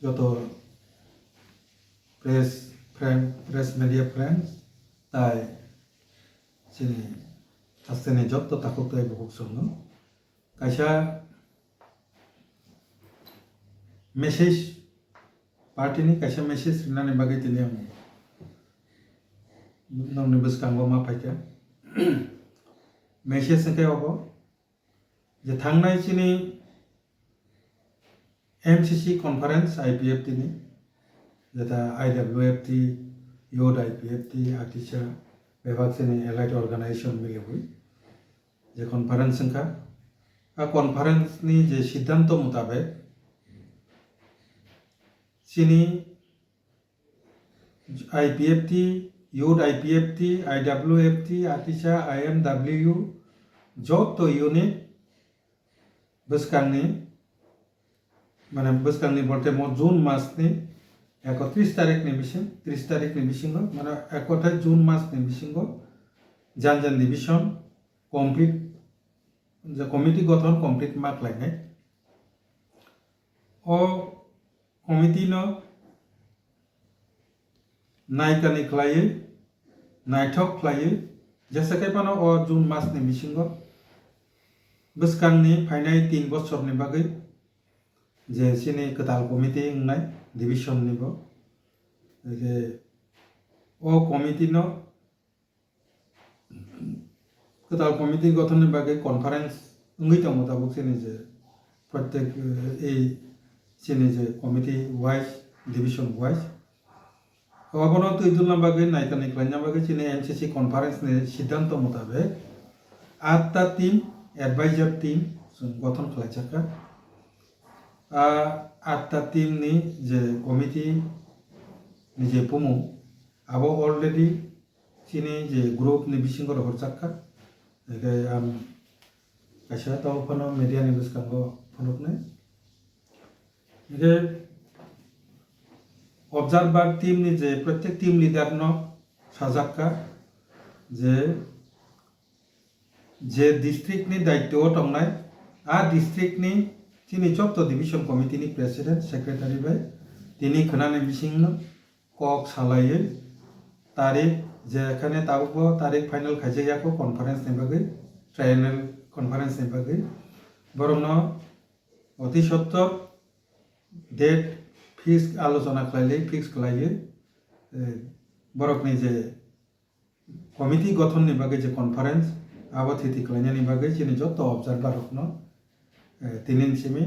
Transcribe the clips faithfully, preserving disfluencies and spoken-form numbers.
Joto press friend, press media friends, tai chini hasteni joto takhuk tai bukhuk songno kaisa message, party ni kaisa message rinani bagwi tini ang nokni bwskango ma phaikha. Message hwnkhe obo je thangnai chini M C C conference I P F T ni, jeta I W F T, Youth I P F T, Atisa, bebak chini allied organization miliwi je conference wngkha. A conference ni je siddhanto mutabek chini I P F T, Youth I P F T, I W F T, Atisa, I M W, joto unit bwskangni, mane bwskangni bolte mo June mas ni ekotris tarik ni bising, tris tarik ni bisingo, mane ekotris June mas ni bisingo jan jan division complete, je committee gothon complete ma khlainai. O committee no naikani khlaiwi, naithok khlaiwi, jesa khe phano o June mas ni bisingo bwskangni phainai tin bosorni bagwi je chini kwtal committee wngnai division ni bo, je o committee no kwtal committee gothon ni bagwi conference wngwi tongo tabuk chini je prottek, eh, ei chini je committee wise, division wise. Obono twi dulna bagwi naikani khlaina bagwi chini M C C conference ni siddhanto mutabek atta team, advisor team chwng gothon khlaijakha. A atta team ni je committee ni je bumung abo already chini je group ni bisingo rohorjak kha, hingke ang kaisa tabo phano media ni bwskango phunuknai. Hingke observer team ni je prottek team leader no sajak kha je, je district ni daityo o tongnai, a district ni chini joto division committee ni president, secretary bai tini khwnani bisingno kok salaiwi tarik, jekhane tabukbo tarik final khaijak yako conference ni bagwi, triennial conference ni bagwi, borokno oti sottor date fix alochona khlailai, fix khlaiwi, eh, borokni je committee gothon ni bagwi je conference, abo thiti khlainani bagwi chini joto observer rokno, eh, tini ni simi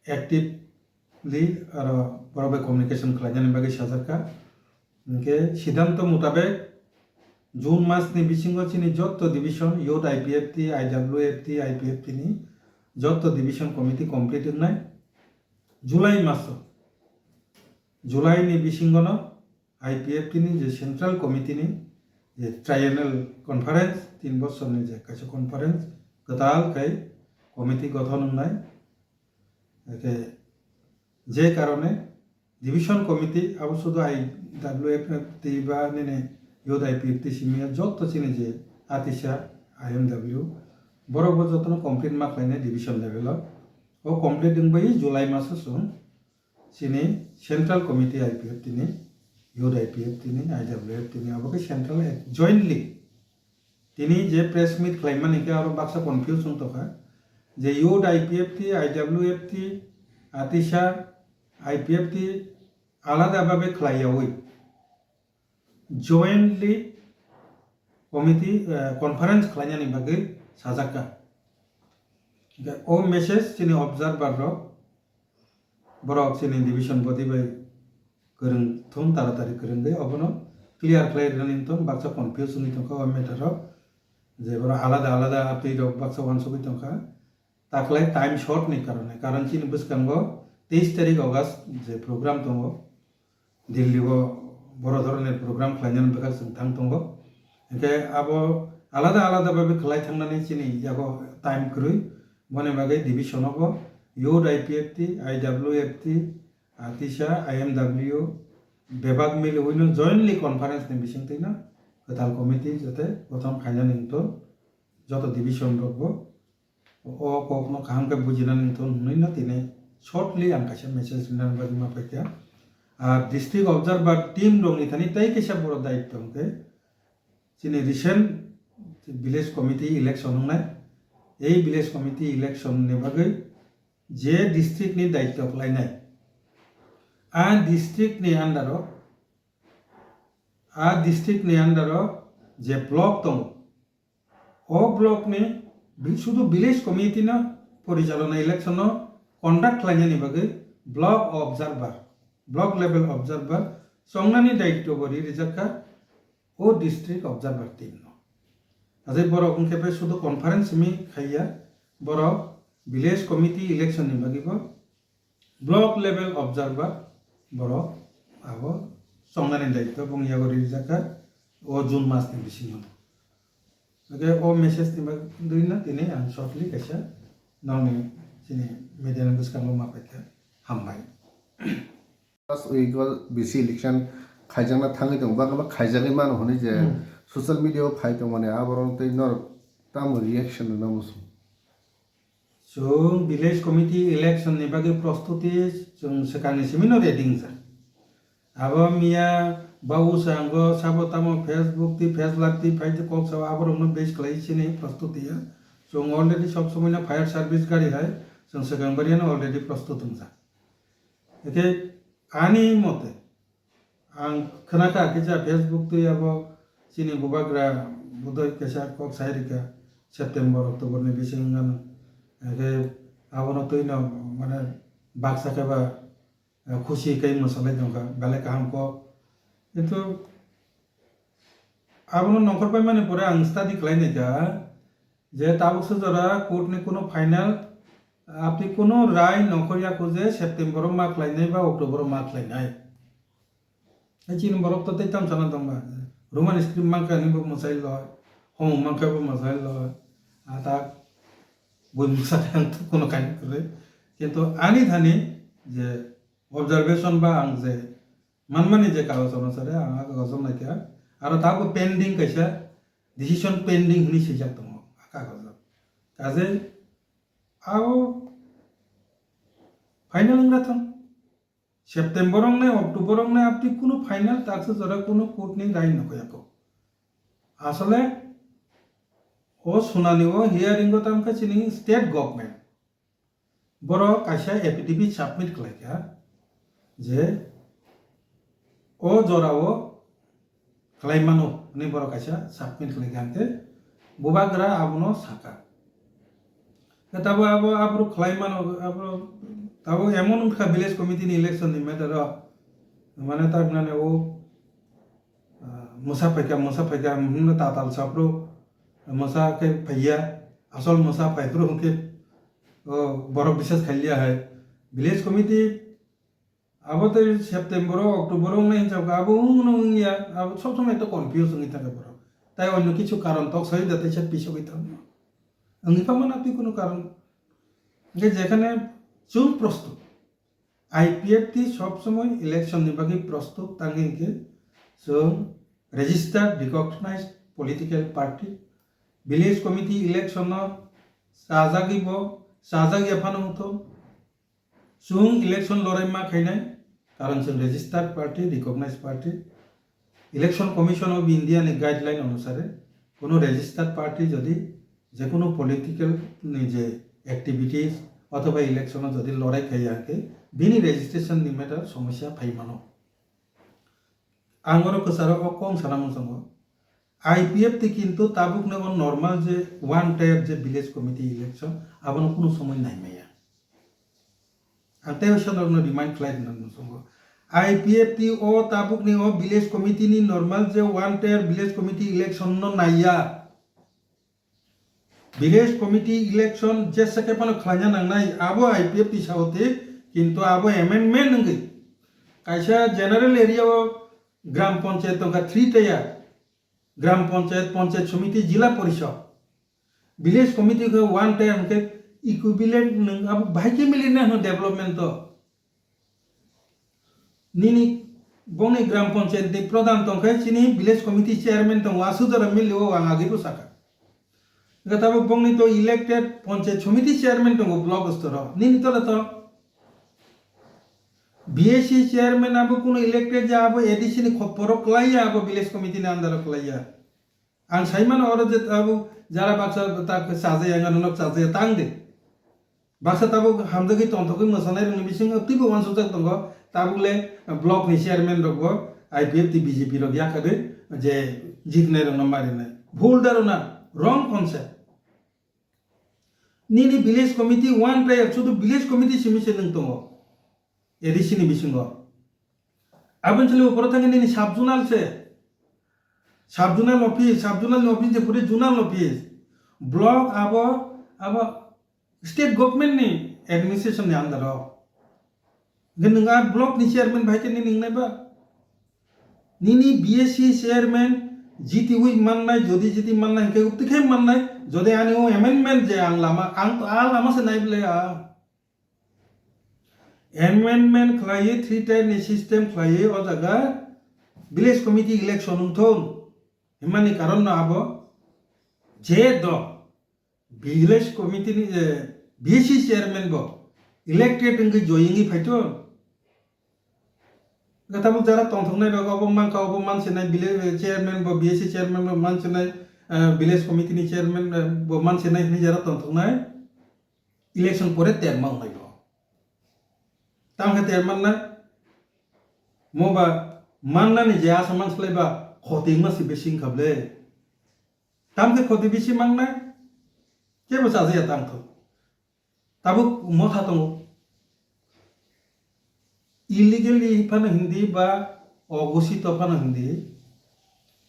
actively aro borok bai communication khlainani bagwi sajak kha. Hingke siddhanto mutabek June mas ni bisingo chini joto division, Youth I P F T, I W F T, I P F T ni joto division committee complete wngnai July maso. July ni bisingo no I P F T ni je central committee ni je triennial conference, tin bosorni je kaisa conference, kwtal khai committee gothon wngnai. Hingke je karone division committee abo sudu I W F T ba nini Youth I P F T simi ya joto chini je Atisa, I M W, borok bo jotono complete ma khlainai division level o. O complete wngbai July maso chwng chini Central Committee I P F T ni, Youth I P F T ni, I W F T ni, abo khe central jointly. Tini je press meet khlaimani khe aro baksa confuse wng tongkha je Youth I P F T, I W F T, Atisa, I P F T alada babe khlaiyawi jointly committee, eh, conference khlainani bagwi sajak kha. Hingke o message chini observer rok, borok chini division body bai kwrwng thung, taratari kwrwngwi obono clear khlai rwnani wngthung, baksa confuse wngwi tongkha o matter o, je borok alada alada twi rok baksa uansugwi tongkha. Taklai time short ni karone, karon chini bwskango teis tarik August je program tongo, Delhi o boro dhoroner program khlainani bwkha chwng thang tongo. Hingke abo alada alada babe khlai thangnani chini yago time kwrwi, boni bagwi division o bo Youth I P F T, I W F T, Atisa, I M W, bebak miliwino jointly conference ni bisingtwino kwtal committee jate gothon khainani wngtong, joto division rokbo o kokno kaham khe bujinani wngthun hwnwi no tini Shortly ang kaisa message rwna bagwi ma paikha. Ar district observer team rokni thani tei kaisa borok daityo hwnkhe chini recent village committee election wngnai. Ei village committee election ni bagwi je district ni daityo khlainai, a district ni under o, a district ni under o je block tongo, o block ni bi-, sudu village committee no porichalona election no conduct khlainani bagwi block observer, block level observer chongnani daityo bo ri rijak kha o district observer team no. Tei borok wngkhe bai sudu conference simi khaiya, borok village committee election ni bagwi bo block level observer borok abo chongnani daityo bong yago rijak kha o June mas ni bisingo. Hwnkhe o message ni bagwi no tini ang shortly kaisa nokni chini media ni bwskango ma paikha. Hambai. Last week o B C election khaijakna thangwi tongo, bangma khaijagwi mano hwnwi je Hmm. social media o phai tongmani, aborok tei norok tamo reaction rwna muchung? Chwng village committee election ni bagwi prostuti chwng swkangni simi no ready wngjak. Abo miya ba usango sabo tamo Facebook twi, Facebook twi phai twi kok sao aborokno base khlai chini prostuti ya. Chwng already sob somoi no fire service gari hai chwng swkang bari no already prostut wngjak. Hwnkhe ani mote ang khwnakha kisa Facebook twi abo chini bubagra budoi kaisa kok sai rikha September, October ni bising wngano. Hwnkhe abono twi no mane baksa khe ba eh, khusi khe mwsalai tongkha, belai kaham kok. Kintu abono nongkhor paimani pore ang study khlai naikha je tabuk se jora court ni kuno final, apni kuno rai nongkhor ya kho je September o ma khlainai ba October o ma khlainai. Hai chini borok to tei tam sana tongba, Roman script mankha ni bo mwsai loi, homo mankha bo mwsai loi, atak bui mwsa khe ang to kuno kainwi kwrwi. Kintu ani thani je observation ba ang je manmani je kagoj onusare ang a kagoj o naikha, aro tabuk pending kaisa decision pending hwnwi swijak tongo a kagoj o. Kajei abo final wngna thang. September wngnai, October wngnai, abdi kunu final taksa jora kunu court ni rai nokho yako. Asole o sunani o hearing o tamkhe chini state government. Borok kaisa affidavit submit khlaikha je o jorao khlai mano hwnwi borok kaisa submit khlaikha hwnkhe bubagra abono sakha. Khe tabo abo aphuru khlai mano, aphuru tabo emon wngkha village committee ni election ni matter o, mane tak nani o, ah, mwsa phaikha, mwsa phaikha hwnwi tatal saphuru mwsa khe phaiya, asol mwsa phaiphuru hwnkhe o borok bisas khailiya hai. Village committee abo tei September o, October o wngnai hinjak abo wngno wngya, abo sob somoi to confuse wngwi thangkha borok. Tai onno kichu karon tok soi da teisa pisogwi thangma. Wngwi pha mana twi kunu karon. Hwnkhe jekhane chwng prostut. I P F T sob somoi election ni bagwi prostut tangwi hwnkhe chwng registered recognized political party. Village committee election no chajagwi bo, chajak ya phano wngthok. Chwng election lorai ma khainai, karon chwng registered party, recognized party. Election Commission of India ni guideline onusare, kono registered party jodi jekunu political ni je activities othoba election o jodi lorai khaiya khe, bini registration ni matter somosya phai mano. Ang oro kwcharo o kong sana muchungo. I P F T kintu tabukni o normal je one tier je village committee election, abono kunu somoi naimaya. Ang tei o sodorno remind khlai rwna muchungo. I P F T o tabukni o village committee ni normal je one tier village committee election no naiya. Village committee election jesa khe phano khlaina nangnai, abo I P F T sao thik, kintu abo amendment wngwi. Kaisa general area o gram panchayat tongkha three tier, gram panchayat, panchayat samiti, jila porishod. Village committee khe one tier hwnkhe equivalent nwng abo bahai khe milinai hwno development o. Nini bongni gram panchayat ni pradhan tongkhe chini village committee chairman tongo, aswk jora mili o ang agwi bo sakha. Hwnkhe tabuk bongni to elected panchayat samiti chairman tongo block stor o. Nini tole to B S C chairman abo kuno elected ya, abo A D C ni khoporo kwlaiya, abo village committee ni under o kwlaiya. Ang sai mano oro je abo jara baksa ta chajaya, wngkha nono chajaya tang de. Baksa tabuk hamjagwi tongthokgwi mwsanai rokni bisingo twibo uansukjak tongo, tabuk le block ni chairman rok bo I P F T B J P rok yakarwi je jitnai rokno marinai. Bhul dharona, wrong concept. Nini village committee one player, sudu village committee simi se nwng tongo. A D C ni bisingo. Aboni chwlwi uphuru thangwi nini sub zonal se. Sub zonal office, sub zonal ni office je puri zonal office. Block abo, abo state government ni administration ni under o. Hwnkhe nwng a block ni chairman bai khe nini wngnai ba? Nini B S C chairman jitiwi mannai, jodi jiti mannai hwnkhe twi khe mannai, jodi ani o amendment je ang lama, ang to a lama se nai bwle a. Amendment khlaiwi three tier ni system khlaiwi o jaga village committee election wngthun hwnmani karon no abo je do village committee ni, eh, B S C chairman bo elected wngwi join wngwi phaithun. Tabuk jara tongthoknai rok obo mankha, obo mansinai village, eh, chairman bo, B S C chairman bo mansinai, eh, village committee ni chairman, eh, bo mansinai hwnwi jara tongthoknai. Election pore terma wngnai bo. Tamo khe terma wngnai? Mo ba mannani je asa manslai ba khoti wngma se bisi wngkha ble. Tamo khe khoti bisi mangnai? Kebo chajaya tang thok. Tabuk motha tongo. Illegally phano hindi ba ogusito phano hindi.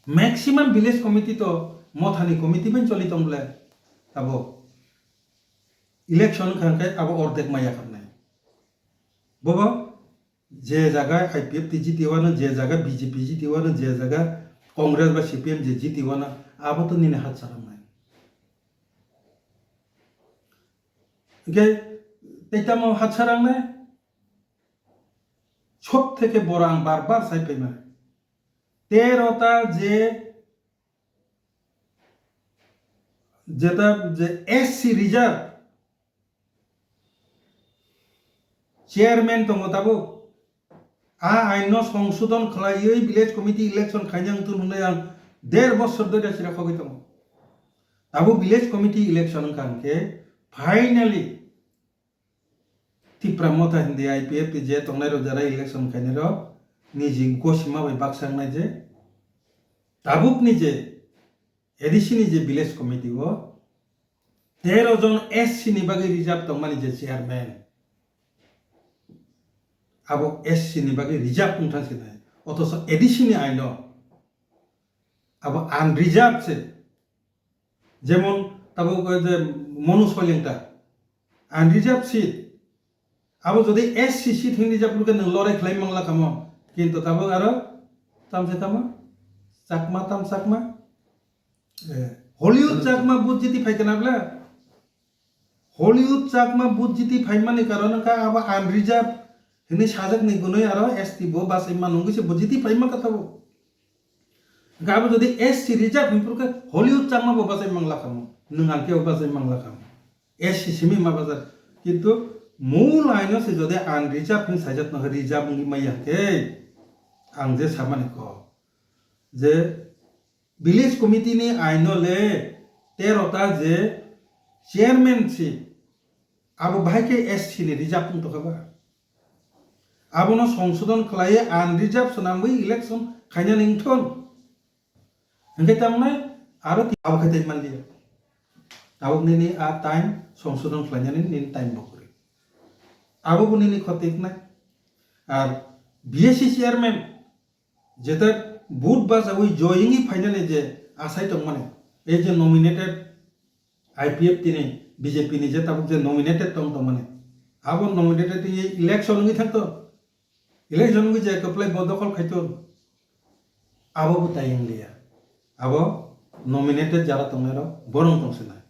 Maximum village committee to mothani committee bai choli tong ble. Tabuk. Election wngkha hwnkhe abo ordek maya kharnai. Bobo je jaga I P F T jiti wano, je jaga B J P jiti wano, je jaga Congress ba C P M je jiti wano, abo to nini hat sarangnai. Hwnkhe tei tamo hat sarangnai? Sob theke boro ang bar bar sai phaimani. Tero ta je Jeta je S C reserve chairman tongo tabuk. A ain no songsodon khlaiwi village committee election khaina wngthun hwnwi ang der bosor doi da sira khogwi tongo. Tabuk village committee election wngkha hwnkhe finally Tipra Motha hindi I P F T je tongnai rok jara election khainai rok niji gosima bai baksa wngnai je tabuk ni je A D C ni je village committee o tero jon S C ni bagwi reserve tongmani je chairman, abo S C ni bagwi reserve wngthang sinai, othocho A D C ni aino abo unreserved se. Jemon tabuk je Monu Soilengta, unreserved seat. Abo jodi S C seat hinwi reserve rwkhe nwng lorai khlai mangla kamo. Kintu tabuk aro tamse tamo Chakma tam Chakma. Eh, Hollywood Chakma vote jiti phaikha na bla? Hollywood Chakma vote jiti phaimani karon wngkha abo unreserved hinwi sajak ni gunwi aro S T bo bachai mano wngwi se bo jiti phaima kha tabuk. Hwnkhe abo jodi S C reserve hinphuru khe Hollywood Chakma bo bachai mangla kamo, nwng ang khe bo bachai mangla kamo, S C simi ma bachar. Kintu mul aino se jodi unreserved hin saijak no reserved wngwi maya khe ang je samani kok je village committee ni aino le tero ta je chairman si abo bahai khe S C ni reserved wng tongkha ba. Abono songsodon khlaiwi unreserved swnamwi election khainani wngthon. Hwnkhe tamnai aro ti-, abo khe tei manliya. Tabuk nini a time songsodon khlainani nini time bo kwrwi. Abo bo nini khoti wngnai. Ar B S C chairman jeta vote bachawi join wngwi phainani je asai tongmani, ei je nominated I P F T ni, B J P ni je tabuk je nominated tong tongmani, abo nominated wngwi election wngwi thangto, election wngwi je kwplai bo dokhol khaito, abo bo tai wngliya. Abo nominated jara tongnairok borong tongsinai.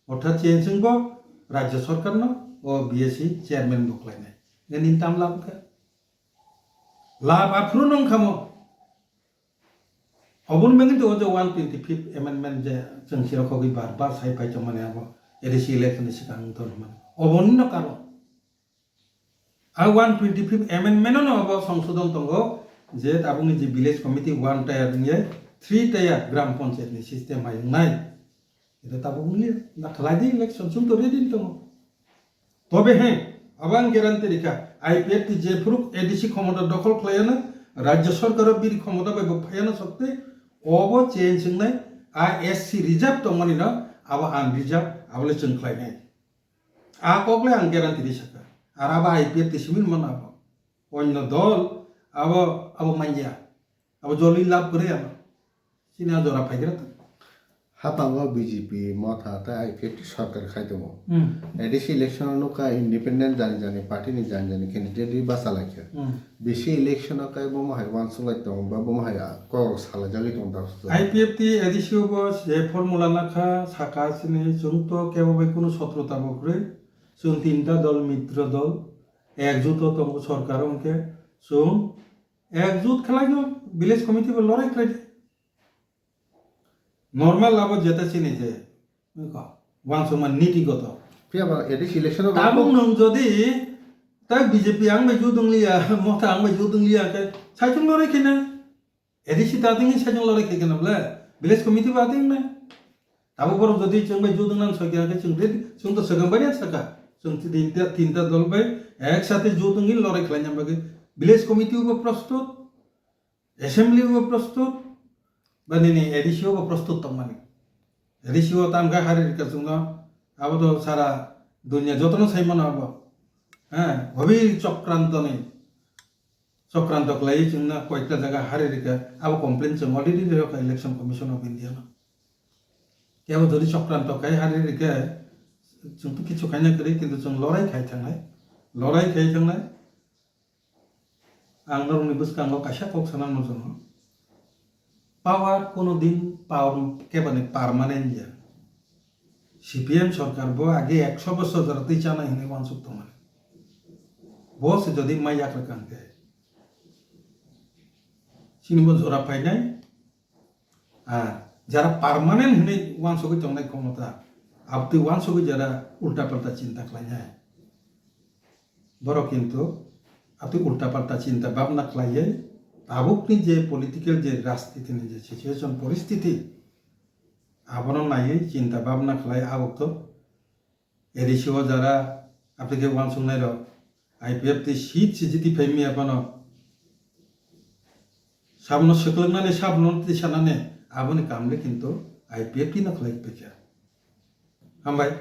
Orthat chensing bo Rajya Sarkar no o B S C chairman bo khlainai. Nini tam lab kha. Lab aphuru nung khamo. Oboni bagwi to o je one twenty fifth amendment je chwng sirok khogwi bar bar sai pai tongmani abo A D C election ni swkang wng tongmani. Oboni no karon. A one twenty fifth amendment no abo songsodon tongo je tabukni je village committee one tier wngya three tier gram panchayat ni system hai wngnai. Ito tabuk wngya na khlai di election chwng to ready tongo. Tobe he abang guarantee rikha I P F T jephuru A D C khomota dokhol khlaiyano rajya sarkaro biri khomota bai bo phayano sokte obo change wngnai a S C reserve tongmani no abo unreserve abole chwng khlainai. A kok le ang guarantee ri saka. Ar abo I P F T simin man abo. Onno dol abo abo manya. Abo joli lab kore abo. Sini a jora phaigra ta. Hatango B J P motha tei I P F T sarkar khai tongo. Hmm. A D C election o nokha independent jani jani party ni jani jani candidate ri basa laikha. Hmm. Bisi election o kai bomo hai wansuk lai tongo ba bomo hai kok salai jagwi tongo. I P F T A D C o bo se formula nakha saka sini chwng to kebo bai kunu sotrota bo kwrwi. Chwng tinta dol, mitro dol, ekjut o tongo sorkar o hwnkhe chwng ekjut khlaino village committee bo lorai khlai di. Normal abo jeta chini je, wngkha, wansukma niti goto. Phiya ba A D C election o tabuk nwng jodi ta B J P ang bai jut wngliya, motha ang bai jut wngliya khe saichung lorai khina. A D C ta tingni saichung lorai khe kena bole, village committee ba tingna. Abo borok jodi chwng bai jut wngna sokya khe chwng ready, chwng to swkang bai saka. Chwng tinta, tinta dol bai ek sate jut wngwi lorai khlaina bagwi village committee bo prostut, assembly bo prostut, ba nini A D C bo prostut tongmani. A D C o tam khe hari rikha chwngno, abo to sara dunya jotono sai mano abo. He, gobir chokrantoni. Chokranto khlaiwi chwngno koita jaga hari rikha, abo complaint chwng already rikha Election Commission of India no. Kebo jodi chokranto khai hari rikha, chwng to kichu khaina kwrwi, kintu chwng lorai khai thangnai, lorai khai thangnai. Ang norokni bwskango kaisa kok sana muchungo. Power kono din power kebani permanent ya. C P M sorkar bo age ekso bosor jora twi chanai hinwi wansuk tongmani. Bo se jodi mai yak rwkang khe. Chini bo jora phainai. Ah, jara permanent hinwi wansugwi tongnai khomota. Abtwi wansugwi jara ulta palta chinta khlainai. Borok kintu atwi ulta palta chinta babna khlaiwi tabukni je political je rajniti ni je situation poristiti abono naiwi chinta babna khlai abok to A D C o jara aplikhe wansuknai rok I P F T seat se jiti phai miya phano sabono swklwknani sabono tisanani aboni kamle kintu I P F T no khlai paikha. Hambai.